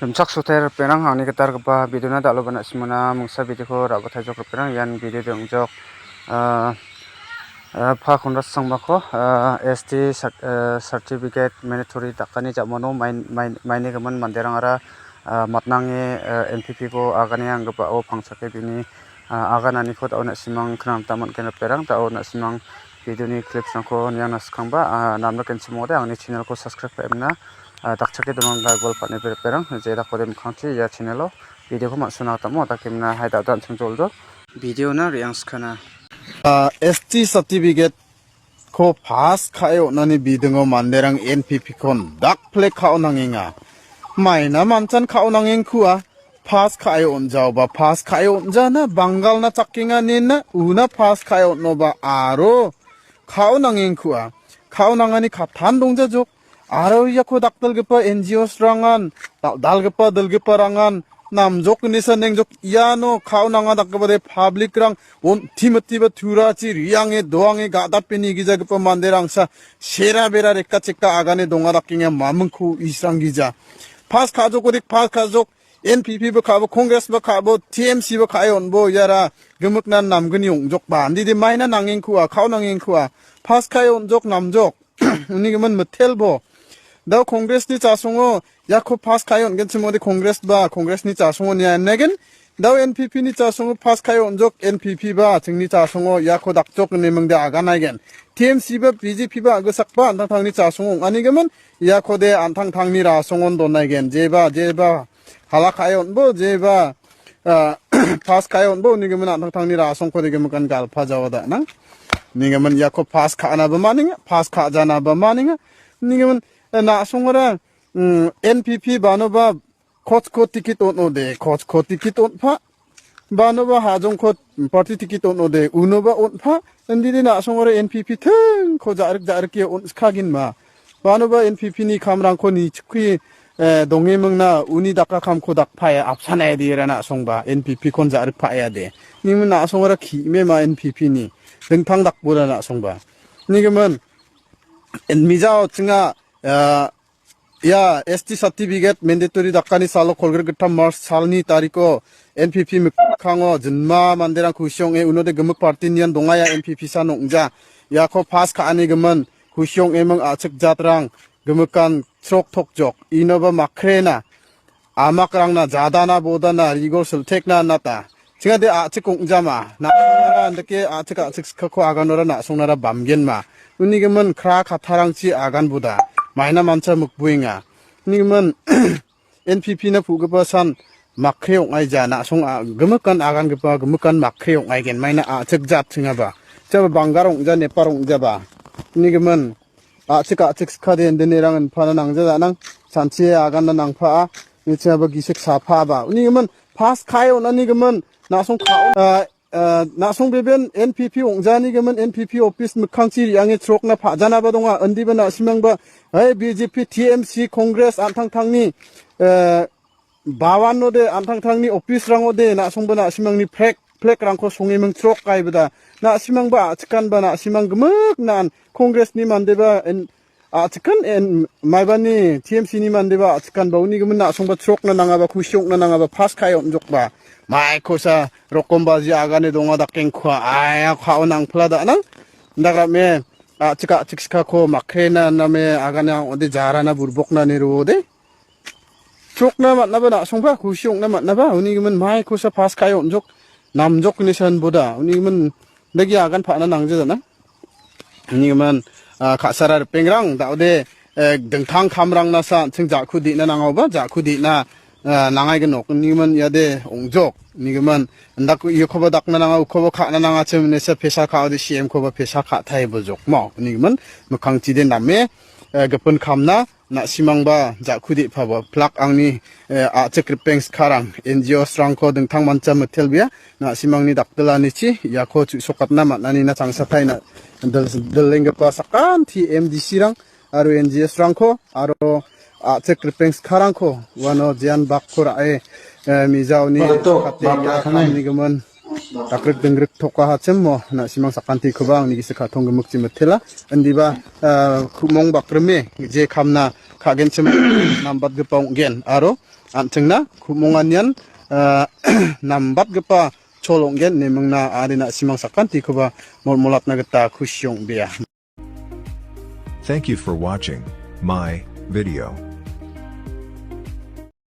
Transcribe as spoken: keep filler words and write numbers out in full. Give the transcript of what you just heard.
Rimchaksotai ripengrang, angni gitalgipa videona dal·oba na·simona mingsa videoko ra·bataijok ripengrang. Ian videode ong·jok, ah, ah, pa Konrad Sangbako, ah, S T cert-, ah, certificate mandatory dakani ja·mano main-, main-, mainigimin manderangara, ah, matnange, ah, N P P ko agane anggipao pangchake bini, ah, agananiko da·o na·simang knangta man·gen ripengrang. Da·o na·simang videoni clipsrangko niangna skangba, ah, namnikenchim ong·ode angni channelko subscribe ka·emna, ah, dakchake donangna golpane ripengrang. Je dakode mikkangchi ia channelo videoko man·sona gitamo dakemna hai da·da an·ching joldo. Videona re·angskana. Ah, S T certificate ko pass ka·e on·ani bidingo manderang N P P kon dak plek ka·o nangenga. Maina manchan ka·o nangengkua. Pass ka·e on·jaoba, pass ka·e on·jana Bangalna chakenga nena una pass ka·e on·oba aro ka·o nangengkua. Ka·o nangani kattan dongjajok. Aro iako dakdalgipa N G Os rangan, dal-, dalgipa, dalgiparangan, namjok inesa nengjok iano ka·o nanga dakgipade public rang on-, timitiba turachi riange doange ga·dape nigijagipa manderangsa sera bera reka cheka agane donga dakenga mamingko israng gija. Pass ka·jok odik, pass ka·jok, N P P ba ka·bo, Congress ba ka·bo, T M C ba ka·e on·bo, iara gimiknan namgni ong·jokba. Andide maina nangengkua, ka·o nangengkua. Pass ka·e on·jok namjok. Unigimin mitelbo. Dao Congress ni chasongo, iako pass ka·e on·genchim ong·ode Congress ba, Congress ni chasongo nia negen. Dao N P P ni chasongo pass ka·e on·jok N P P ba, chingni chasongo iako dakjok ine mingde aganaigen. T M C ba, B J P ba, agisakba, an·tangtangni chasongo ong·anigimin, iakode an·tangtangni rasongon donaigen. Jeba, jeba, hala ka·e on·bo, jeba, ah, pass ka·e on·bo, unigimin an·tangtangni rasongko nigimin kan galpa jawa da·nang. Nigimin iako pass ka·anaba maninga, pass ka·janaba maninga. Nigimin, eh, na·songara, mm, N P P banoba Kochko ticket on·ode, Kochko ticket on·pa. Banoba Hajongko party ticket on·ode, unoba on·pa. Indide na·songara N P P tengko ja·rik ja·rike on·skagenma. Banoba N P P ni kamrangko nichikki, eh, dongemingna uni daka kamko dakpae apsanae de ra na·songba N P P kon ja·rikpae de. Nimin na·songara ki·mema N P P ni. Dingtang dakbura na·songba. Nigimin, en mijao chinga, eh, Ia S T certificate mandatory dakani salo kolgrik gittam March salni tariko N P P mikkango jinma manderang kusi ong·e unode gimik party nian donga ia N P P san ong·ja. Iako pass ka·ani gimin kusi ong·eming a·chik jatrang gimikan chrok tokjok. Inoba makrena amakrangna jadana bodana rigor siltekna nata. Chingade a·chik ong·jama. Na·songnara andake a·chik a·chik skako aganora na·songnara bamgenma. Unigimin kra kattarangchi aganboda. Maina mancha mikbuenga. Unigimin N P P na pu·gipa san makre ong·aija. Na·song a-, gimikan agangipa gimikan makre ong·aigen. Maina a·chik jat chingaba. Jaba banggar ong·ja, nepar ong·jaba. Unigimin a·chik a·chik skade indenerang inpana nangja janang. Sanchi aganna nangpaa. Nichingaba gisik sapaba. Unigimin pass ka·e on·anigimin. Na·song ka-, a, a, na·song beben N P P ong·janigimin N P P office mikkangchi re·ange chrokna pa·janaba donga. Indiba na·simangba, hai, B J P, T M C, Congress an·tangtangni, a, bawanode, an·tangtangni office-rangode, na·songba na·simangni flag, flag-rangko songeming chrok kaibada. Na·simangba a·chikanba na·simang gimik nan Congress-ni mandeba en-, a·chikan en-, maibani T M C-ni mandeba a·chikanba unigimin na·songba chrokna nangaba, kusi ong·na nangaba, pass ka·e on·jokba. Maikosa rokombaji agane donga dakengkua. Aia ka·o nangpla da·nang. Dagrame a·chik a·chik skako makrena name agane ong·ode jarana burbokna ne ruode. Chrokna man·aba na·songba, kusi ong·na man·aba, unigimin maikosa pass ka·e on·jok, namjok ine san boda, unigimin dagi agan pa·na nangja jana. Unigimin, a, ka·sara ripengrang, da·ode, e, dingtang kamrangna sa an·ching ja·ku de·na nangaoba, ja·ku de·na, a, nangaigenok. Unigimin iade ong·jok. Unigimin, indak ukoba dakna nanga, ukoba ka·na nangachim inesa pesa ka·ode C M koba pesa ka·tai bojok. Mo, unigimin, mikkangchide name, e, gipin kamna, na·simangba ja·ku de·pabo. Plak angni, eh, a·chik ripeng skarang, N G Os-rangko dingtang mancha mitelbea, na·simangni dakdilanichi iako chu·sokatna man·anina changsatai na-, dil-, dilenggipa sakanti M D C-rang aro N G Os-rangko aro a·chik ripeng skarangko uano jean bakko ra·e, eh, mijaoni kate ia kamnigimin Dakrik dingrik tokahachim mo, na·simang sakantikoba angni gisik ka·tong gimikchi mitela. Indiba, ah, ku·mong bakrime je kamna ka·genchim nambatgipa ong·gen aro an·chingna ku·monganian, ah, nambatgipa chol ong·gen ine mingna, ari na·simang sakantikoba molmolatna gita kusi ong·bea. Thank you for watching my video.